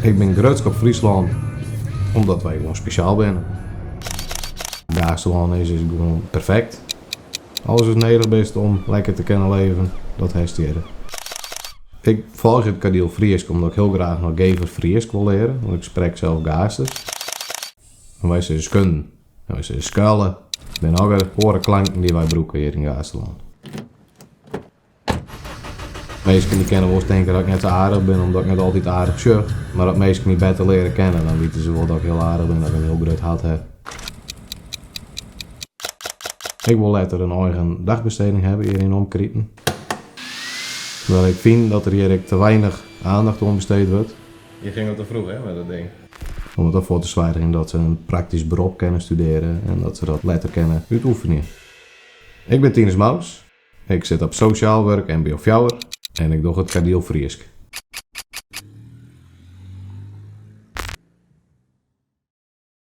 Ik bin grutsk op Fryslân omdat wy gewoan spesjaal binne. Gaasterlân is is gewoan perfekt. Alles wat nedich bist om lekker te kinne leven, dat hast hjir. Ik folgje it Kardiel Frysk omdat ik hiel graach noch gever Frysk wol leare, want ik sprek sels Gaasters. En wy sizze skunnen en wy sizze skulle. Dat binne allegear oare klanken dy't wy brûke hjir yn Gaasterlân. Minsken dy kinne wolris tinke dat ik net sa aardich bin omdat ik net altyd aardich sjoch. Mar as minsken my better leare kenne, dan witte se wol dat ik hiel aardich bin, dat ik in hiel grut hart ha. Ik wol letter in eigen dagbesteding hawwe hjir yn 'e omkriten. Omdat ik fyn dat der hjir ek te weinich aandacht oan besteed wurdt. Je ging al te vroeg hè, met dat ding. Om derfoar te soargjen dat se in praktysk berop kinne studearje en dat se dat letter kinne útoefenje. Ik bin Tinus Mous. Ik sit op sosjaal wurk mbo fjouwer en ik doch it Kardiel Frysk.